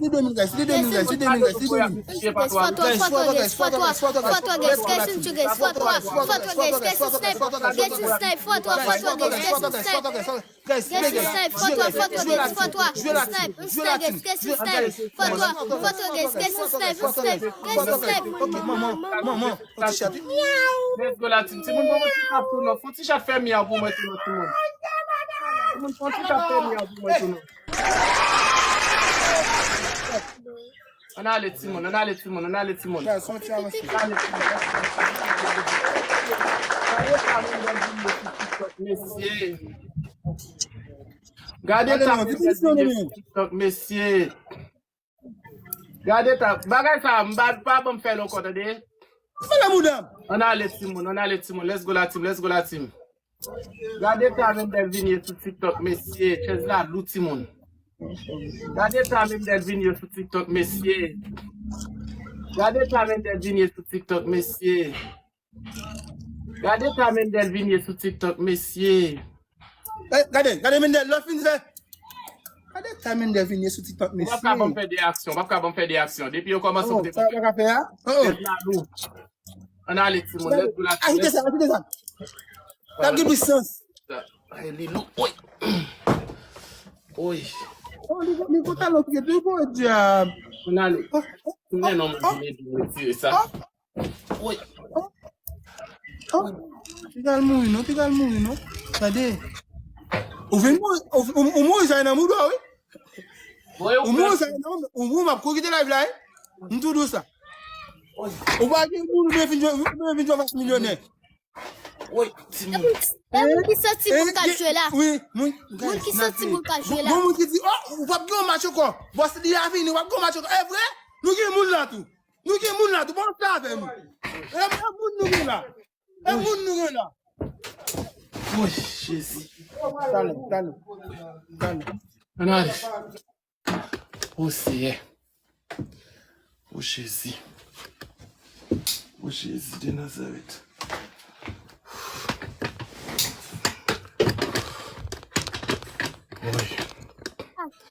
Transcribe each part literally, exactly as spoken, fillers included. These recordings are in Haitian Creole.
li de mil, guys, li de mil, guys, li de mil, guys, li de mil, guys, li de mil. Guys, four twa, guys, four twa, guys, four twa, four twa, guys, Grayson two, guys, four twa, four twa, guys, Grayson snipe, Grayson snipe, four twa, four twa, guys, Grayson snipe. Guys, guys, snipe, four twa, four twa, guys, four twa, snipe, snipe, guys, Grayson snipe, four twa, four twa, guys, Grayson snipe, Grayson snipe. Ok, manman, manman, fon ti chat, wi. Let's go la team. Timoun, fon ti chat tou non. Fon ti chat fè miyaw pou mwen tou non, timoun. Timoun, fon ti chat fè miyaw pou mwen tou non. Ann ale timoun, ann ale timoun, ann ale timoun. Ann ale timoun. Gade sa moun nan vin yo sou TikTok, mesye. Gade sa moun nan vin yo sou TikTok, mesye. Gade sa, bagay sa, m pa, pa ban m fè l ankò, tande. Ann ale timoun, ann ale timoun. Let's go la team, let's go la team. Gade ta Mendel vin ye sou TikTok, mesye. Chèz la lou, timoun. Gade ta Mendel vin ye sou TikTok, mesye. Gade ta Mendel vin ye sou TikTok, mesye. Gade ta Mendel vin ye sou TikTok, mesye. Eh, gade, gade Mendel, lè w fin fè. Gade ta Mendel vin ye sou TikTok, mesye. Ou p ap ka ban m fè de aksyon, ou p ap ka ban m fè de aksyon. Depi yo kòmanse, oh, sa w pa ka fè a? Oh, oh. Chèz la lou. Ann ale, timoun. Let's go la. Ajoute sa, ajoute sa. L ap gen pwisans. Ay, li lou. Oy. Oy. Oh, li, li kontan lò ki te bon, dyab. Ann ale. Tounen non, mwen vin ede m retire sa. Oy. Oh, piga l mouri non, piga l mouri non. Tande. Ou vin mouri, ou, ou, ou mouri sa nan mouda, wi. Ou mouri sa nan, ou mouri, m ap kouri kite live la, wi. M tou di w sa. Ou pa gen moun, ou vin jwe, ou vin jwe fas milyonè. Wi, timoun. E moun ki santi bon k ap jwe la. Wi, moun ki santi bon k ap jwe la. Gon moun ki di, oh, ou p ap gen yon match ankò. Bòs li a vini, ou p ap gen yon match ankò. E vre, nou gen moun la tou. Nou gen moun la tou, pa w fè avè nou. E, e moun nou gen la. E moun nou gen la. Woy, Jezi. Talè, talè, talè. Ann ale. O Seyè. O Jezi. O Jezi de Nazarèt. Woy.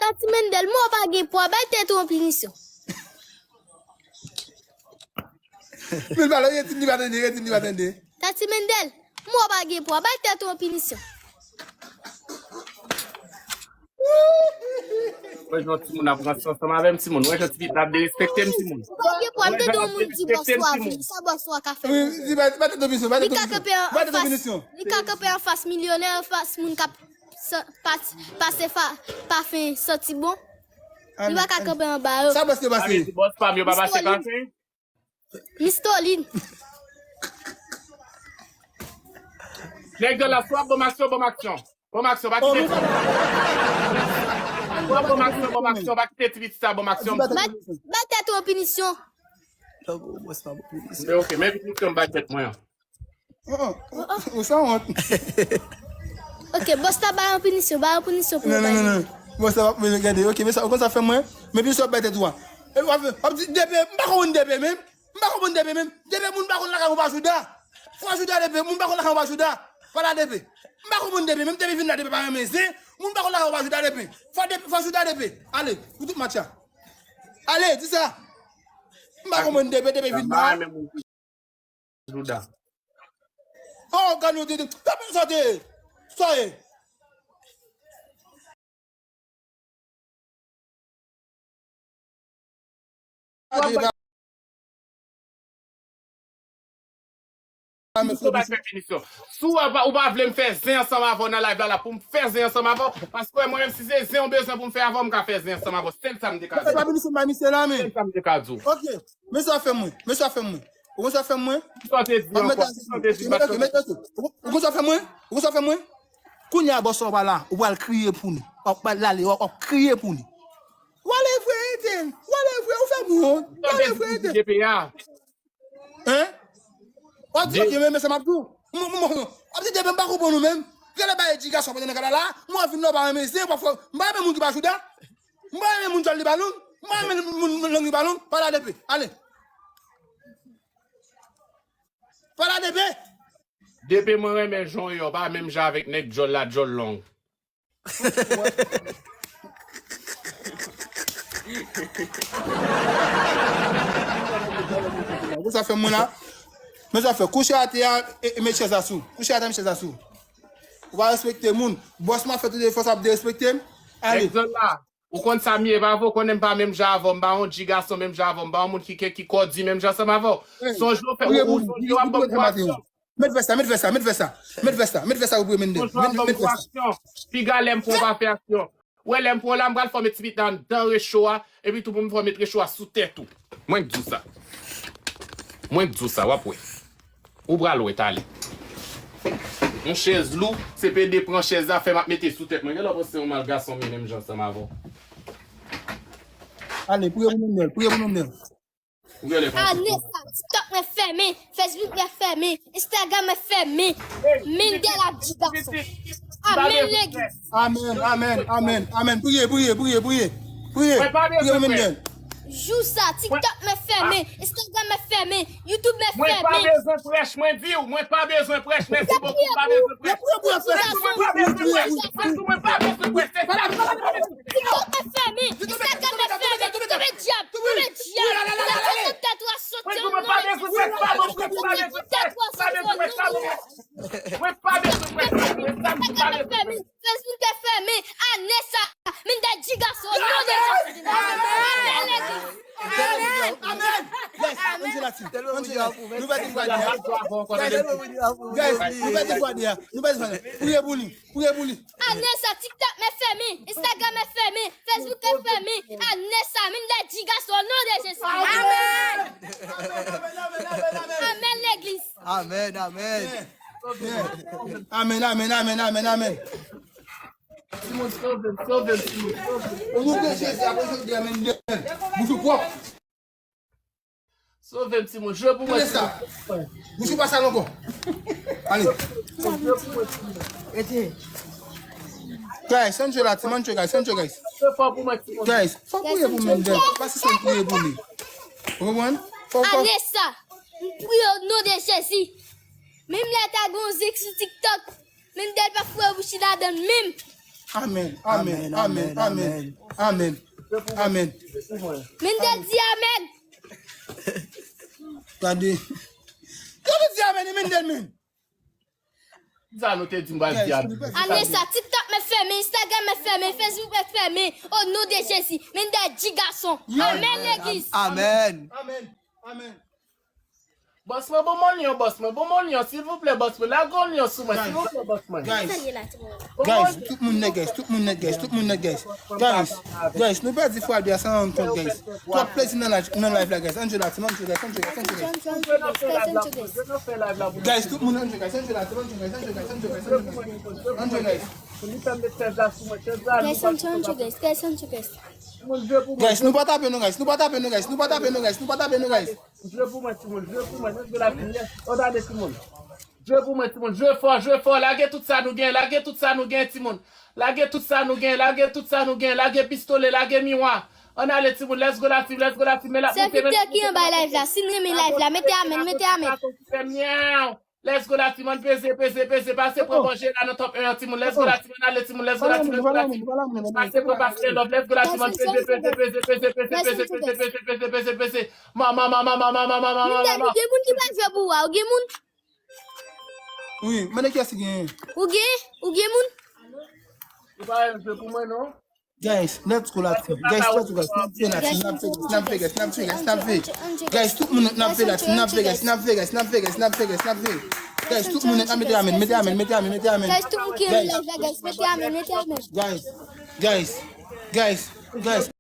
Tati Mendel, mò pa gen pwa, bay tèt ou yon pinisyon. Men pale, retire li pa tande, retire li pa tande. Tati Mendel, mò pa gen pwa, bay tèt ou yon pinisyon. Wè jan timoun ap ranse ansanm avè m, timoun. Wè jan ti pitit ap derespekte m, timoun. Mò pa gen pwa, m tande yon moun di bòs ou a vini. Sa bòs ou a ka fè? Wi, di, bay, bay tèt ou pinisyon, bay tèt ou pinisyon. Li ka kanpe anfas, li ka kanpe anfas milyonè, anfas moun k ap sa, pa, pase fa, pafen santi bon. Li pa ka kanpe anba yo. Sa bòs yo pase? Sa vle di bòs pa m yo pa pase pafen? Mistolin. Nèg de la, swa bon aksyon, bon aksyon. Bon aksyon, pa kite. Swa bon aksyon, bon aksyon, pa kite ti pitit sa, bon aksyon. Bay, bay tèt ou yon pinisyon. Men ok, men pinisyon bay tèt mwen an. Oh, oh, oh, ou sanwont. Ok, bòs la bay yon pinisyon, bay yon pinisyon pou yo bay. Non, non, non, non. Bòs la pa bezwen gade. Ok, men sa, ou konn sa fè mwen? Men pinisyon ap bay tèt ou a. E w ap, w ap di, D P, m pa konprann D P menm. M pa konprann D P menm. D P moun pa konn lakay ou pa jouda. Fwa jouda D P, moun pa konn lakay ou pa jouda. Fwa la D P. M pa konprann D P menm. D P vin la, D P pa renmen zen. Moun pa konn lakay ou pa jouda D P. Fwa D P, fwa jouda D P. Ale, pou tout match la. Ale, di sa. M pa konprann D P, D P vin la. Jouda. Oh, gade nou, sa te, sa ye. Mèsi, mèsi. Si w pa, ou pa vle m fè zen ansanm avè w nan live la, la pou m fè zen ansanm avè w, paske mwen menm si se zen w bezwen pou m fè avè w, m ka fè zen ansanm avè w. Sèl sa m te ka di. E pa pinisyon bay misye la, men. Sèl sa m te ka di w. Ok. Men sa fè mwen. Men sa fè mwen. Ou konn sa fè mwen? Sa w te di ankò? Sa w te di? Ou konn sa fè mwen? Ou konn sa fè mwen? Kounye a bòs ou pa la, ou pral kriye pou li. W ap lale, w ap, w ap kriye pou li. W ale vre ete. W ale vre, ou fè m wont. W ale vre ete. Hein? W ap di, ok, men, men sa m ap di w. M, m, m, w ap di, depi m pa konprann ou menm. Gade bay ti gason pandan nan kanal la, m ap vin la, w pa renmen zen, w pa fè, m pa renmen moun ki pa jouda. M pa renmen moun djòl li pa long. M pa renmen moun, moun long li pa long. Pale a D P. Ale. Pale a D P. D P mwen renmen jan w ye, w pa menm jan avèk nèg djòl la, djòl long. Ou sa fè mwen la? Men sa fè kouche atè a, e, e met chèz la sou. Kouche atè, met chèz la sou. Ou pa respekte moun. Bòs m ap fè tout efò sa ap derespekte m. Ale. Nèg zòn la, ou konn sa m ye, pa vre, ou konnen m pa menm jan avè w, m pa yon dji gason menm jan avè w, m pa yon moun ki, ki, ki kò di menm jan ansanm avè w. Sonje w fè, ou, ou sonje w ap ban m kou aksyon. Met vès la, met vès la, met vès la. Met vès la, met vès la pou premye mendèl. Sonje w ap ban m kou aksyon. Piga lè m pran w pa fè aksyon. Ou wè lè m pran w la, m pral fè w met ti pit nan anndan recho a, epi tou pou m fè w met recho a sou tèt ou. Mwen k di w sa. Mwen k di w sa, w ap wè. Ou pral wè talè. Yon chèz lou, se pede pran chèz la, fè m ap mete sou tèt mwen. Genlè w panse se yon mal gason m ye menm jan ansanm avè w. Ale, priye pou mendèl, priye pou mendèl. Ou genlè panse. Ane sa, TikTok mwen fèmen, Facebook mwen fèmen, Instagram mwen fèmen. Mendèl ap di gason. Amèn legliz. Amèn, amèn, amèn, amèn. Priye, priye, priye, priye. Priye, priye pou mendèl. Jou sa, TikTok mwen fèmen, Instagram mwen fèmen, YouTube mwen fèmen. Mwen pa bezwen prèch, mwen di w, mwen pa bezwen prèch, mèsi bokou, m pa bezwen prèch. Mwen di w, mwen pa bezwen prèch, mwen di w, mwen pa bezwen prèch, se sa m di. TikTok mwen fèmen, Instagram mwen fèmen, tonbe dyab, tonbe dyab, tonbe tèt ou a sote, mwen di w, mwen pa bezwen prèch, pa bon prèch, pa bezwen prèch, pa bon prèch. Mwen pa bezwen prèch, mwen di w, mwen pa bezwen prèch. Facebook te fèmen, ane sa, mendèl di gason, o non de Jezi. Amèn, legliz. Amèn. Amèn. Yes, Angelati. Angelati. Nouvèl ti fwa dèyè. Guys, nouvèl ti fwa dèyè. Nouvèl ti fwa dèyè. Priye pou li. Priye pou li. Ane sa, TikTok mwen fèmen, Instagram mwen fèmen, Facebook mwen fèmen. Ane sa, mendèl di gason, o non de Jezi. Amèn. Amèn, legliz. Amèn, amèn. Amèn, amèn, amèn, amèn, amèn. Timoun, sove m, sove m, timoun, sove m. O non de Jezi, apre jodi a, men, bouch ou pwòp. Sove m, timoun, jwe pou mwen, timoun. Bouch ou pa sal ankò. Ale. Jwe pou mwen, timoun. Guys, ann jwe la, timoun, ann jwe, guys, ann jwe, guys. Jwe fò pou mwen, timoun. Guys, fò priye pou mwen, guys. Pa si se priye pou li. Ou konprann? Fò, fò. Ane sa, m priye o non de Jezi. Menm lè ta gon zik sou TikTok, mendèl pa foure bouch li ladan l menm. Amèn, amèn, amèn, amèn, amèn, amèn. Amèn. Mendèl di amèn. Gade. Gade di amèn, e mendèl menm. Sa nou te di m pral di amèn. Ane sa, TikTok mwen fèmen, Instagram mwen fèmen, Facebook mwen fèmen. O non de Jezi, mendèl di gason. Amèn, legliz. Amèn. Amèn. Amèn. Bòs mwen, ban mwen lyon, bòs mwen, ban mwen lyon, silvouplè, bòs mwen, lage yon lyon sou mwen, silvouplè, bòs mwen. Guys, guys, tout moun nèt, guys, tout moun nèt, guys, tout moun nèt, guys. Guys, guys, nou pèdi fwa de a san rann kont, guys. Twòp plezi nan live, nan live la, guys. Ann jwe la, timoun, ann jwe, guys, ann jwe, guys, ann jwe, guys. Guys, tout moun ann jwe, guys, ann jwe la, timoun, ann jwe, guys, ann jwe, guys, ann jwe, guys, ann jwe, guys. Ann jwe, guys. Guys, ann jwe, ann jwe, guys, guys, ann jwe, guys. Guys, nou pa tape nou, guys, nou pa tape nou, guys, nou pa tape nou, guys, nou pa tape nou, guys. Jwe pou mwen, timoun. Jwe pou mwen. Let's go, la fini. Yes. Ann ale, timoun. Jwe pou mwen, timoun. Jwe fò, jwe fò. Lage tout sa nou gen. Lage tout sa nou gen, timoun. Lage tout sa nou gen. Lage tout sa nou gen. Lage pistole, lage miwa. Ann ale, timoun. Let's go, la team. Let's go, la team. Men l ap moute, men l ap moute. Sèvitè ki anba live la, si n renmen live la, mete amèn, mete amèn. Let's go, la team, ann peze, peze, peze, pase pran manje la nan top en an, timoun. Let's go, la team, ann ale, timoun, let's go, la team, let's go, la team. Pase pran, pase love, let's go, la team, ann peze, peze, peze, peze, peze, peze, peze, peze, peze, peze, peze, peze, peze, peze. Mama, mama, mama, mama, mama, mama. Ou gen moun ki pa jwe pou ou a, ou gen moun? Wi, mande kiyès ki genyen. Ou gen? Ou gen moun? Ou pa jwe pou mwen, non? Guys, let's go la team. Guys, let's go, guys. N ap fè la team, n ap fè, guys, n ap fè, guys, n ap fè, guys, n ap fè. Guys, tout moun, n ap fè la team, n ap fè, guys, n ap fè, guys, n ap fè, guys, n ap fè, guys, n ap fè. Guys, tout moun nèt la mete amèn, mete amèn, mete amèn, mete amèn. Guys, tout moun ki nan live la, guys, mete amèn, mete amèn. Guys, guys, guys, guys.